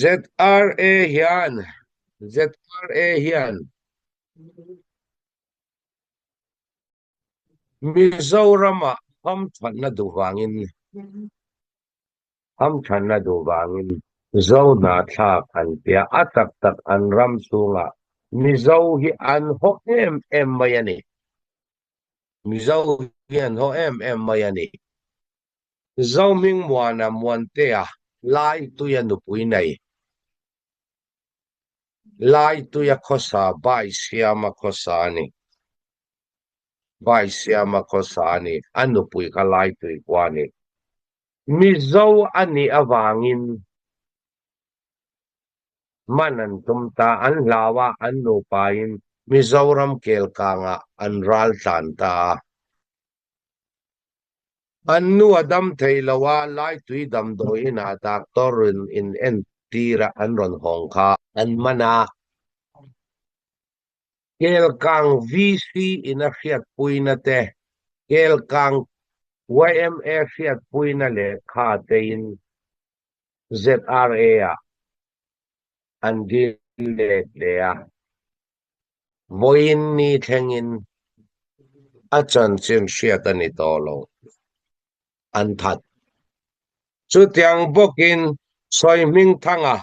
ZRA hian ZRA hian Mizoram ah hamthatna duh vangin hamthatna duh vangin Zo hnahthlak an tia a tak tak an ram chhungah Mizo hi an haw em em mai a ni. Mizo hi an haw em em mai a ni. Zohmingmuana Muantea Laituia nupui nei. Laituia khawsa Bai Siama khawsa a ni. Bai Siama khawsa a ni. A nupui kha Laitui khua a ni. Mizo a nih avangin man an tum ta. An hlau a, an nupain Mizoram kelkangah an raltlan ta a. An nu a dam thei lo a, Laitui damdawi inah doctor in in entir a an rawn hawng kha an man a. Kelkang VC in a hriatpuina te, Kelkang yma hriatpuina lehkha te in ZRA ah an dil let leh a. Vawiin ni thlengin a chanchin hriat a ni tawh lo. An that. Chutiang bawkin Sawihmingthanga,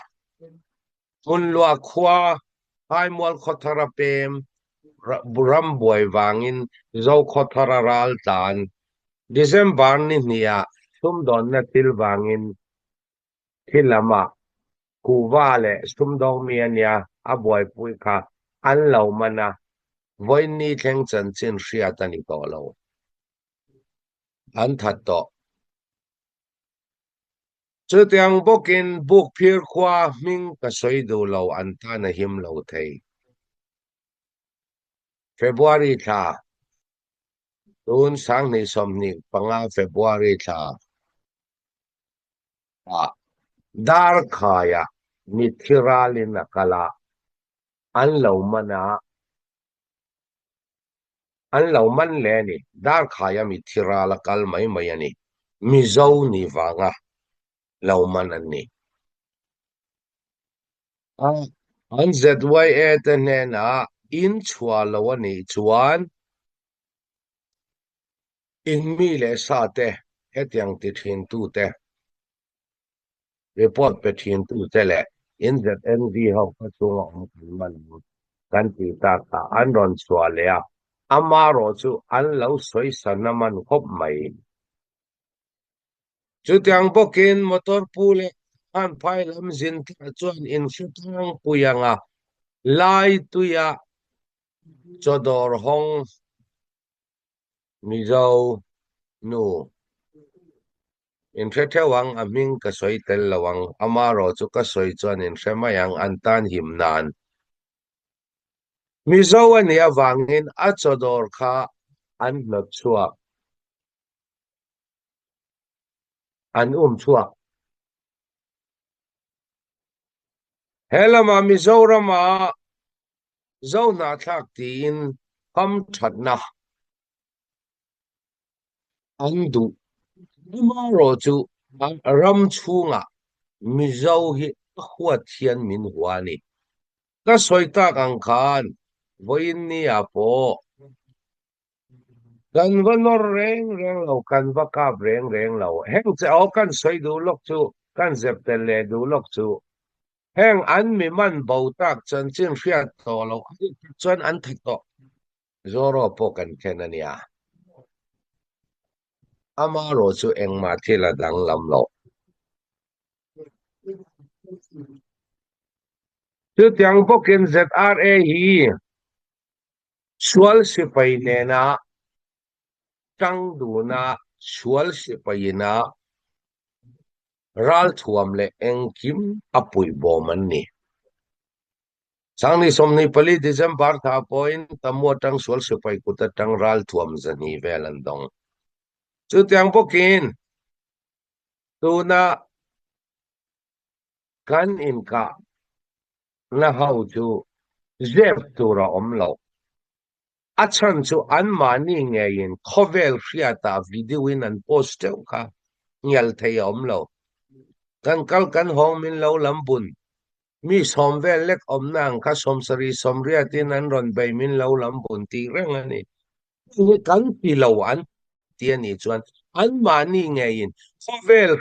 Hmunluah khua, Haimual khawthara pem rambuai vangin Zokhawthara ral tlan December ni hniah sumdawnna thil vangin Thi lamah kuhva leh sumdawng mi a nia, a buaipui kha an lo man a, vawiin ni thleng chanchin hriat a ni tawh lo. An that tawh. Chutiang bawkin Bukphir khua hming ka sawi duh lo an tan a him lo thei. February thla, tun 2025 February thla, ah Darkhaia mitthi ralin a kal a, an lo man a, an lo man leh a ni. Darkhaia mitthi ral a kal mai mai a ni. Mizo ni vanga lo man an ni. A, an ZYA te hnenah in chhuah lo a nih chuan In mi leh sa te, hetiang ti thin tu te, report pe thin tu te leh in ZNV ho kha chunga awm kan man ang kan tih tak ah an rawn chhuah leh a, amarawh chu an lo sawi san a man khawp mai. Chutiang bawkin motor pu leh khanphai lam zin tlah chuan in hre tlangpui anga lai tuia chawdawr hawng Mizo nu in hre theuh ang, a hming ka sawi tel lo ang, amarawh chu ka sawi chuan in hre mai ang, an tan him nan. Mizo a nih avangin a chawdawr kha an hnawt chhuak, an um chhuak. He lamah Mizorama Zohnahthlak tiin hamthatna an duh. Amaherawh chu ram chhungah Mizo hi a huat hian min hua a ni. Ka sawi tak ang khan vawiin nia pawh kan va nawr reng reng lo, kan va kap reng reng lo. Heng che aw kan sawi duh lawk chu, kan zep tel leh duh lawk chu Heng an mi man bo tak chanchin hriat tawh loh a nih tak chuan an that tawh. Zoro pawh kan khen a nia. Amarawh chu engmah thil a danglam lo. Chutiang bawkin ZRA hi sual sipai nena tang duna sual sipaina Ralthuam leh engkim a puihbawm an ni. Sangni 24 December thla pawhin Tamu atang sual sipai kut atang ralthuam zahnih vel an dawng. Chutiang bawkin tuna kan inkahna ho chu zep tur a awm lo. A chhan chu anmahni ngeiin khawvel hriatah video in an post teuh kha ngial thei a awm lo. Kan kal kan hawng min lo lam bun. Mi sawm vel lek awmna ang kha 70 80 in an rawn bei min lo lam bun tih reng a ni. Hei hi kan ti lo an ti a nih chuan anmahni ngeiin khawvel.